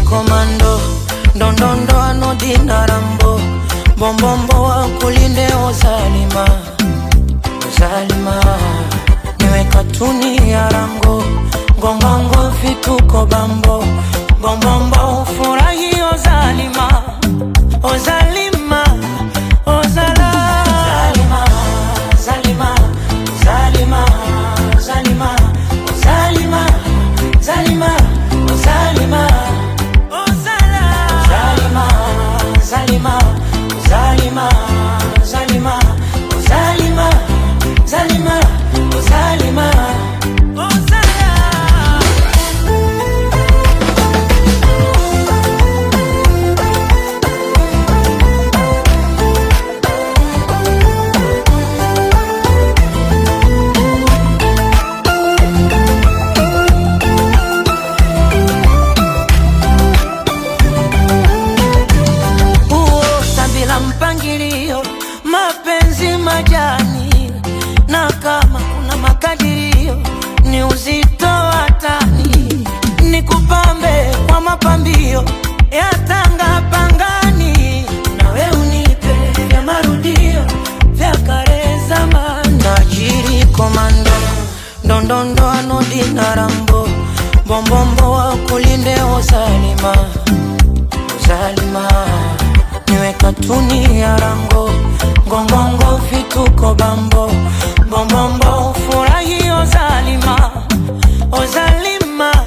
Komando ndondondo anodina rambo bombombo wakulinde ozalima ozalima niwe katuni ya rango ngongongo vituko bambo bombombo ufurahi ozalima ozalima ozala zalima zalima zalima zalima ozalima zalima ozalima ozala zalima zalima zalima zalima ozalima zalima ozalima ozala. Huo bila mpangilio, mapenzi majani, na kama kuna makadirio ni uzito wa tani, ni kupambe kwa mapambio ya Tanga Pangani, nawe unipe vya marudio vya kale zamani. Najiri komando ndondondo anodina rambo bombombo wakulinde ozalima Zalima niwe katuni ya rango ngongongo vituko bambo bombombo furahi ozalima ozalima.